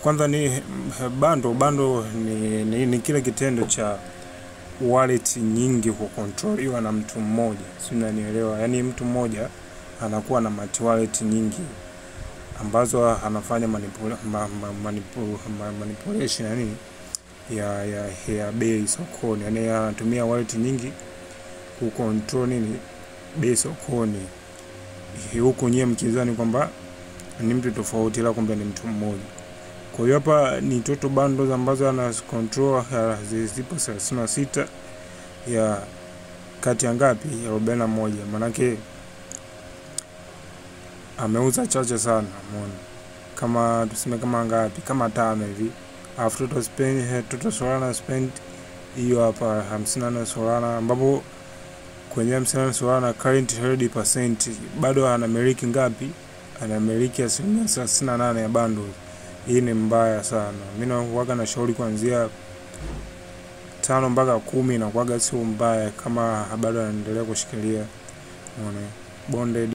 Kwanza ni bando. Bando ni kile kitendo cha wallet nyingi kucontroliwa na mtu mmoja, si unanielewa? Yani mtu mmoja anakuwa na multi wallet nyingi ambazo anafanya manipulation yani ya bei sokoni, yani anatumia wallet nyingi kucontrol nini bei sokoni, huku nyie mkizani kwamba ni mtu tofauti, ila kumbe ni mtu mmoja. Kwa hiyo hapa ni total bundles ambazo ana control zipo 36 ya kati ya ngapi? Ya 41. Manake ameuza chache sana, umeona, kama tuseme kama ngapi, kama 5 hivi. Alafu total spend, total Solana spend hiyo hapa 54 Solana, ambapo kwenye 54 Solana current held percent bado anamiliki ngapi? Anamiliki 38% ya bundles. Hii ni mbaya sana. Mimi nakuwaga na shauri kuanzia 5 mpaka 10 inakuwaga sio mbaya kama bado anaendelea kushikilia. Umeona? Bonded.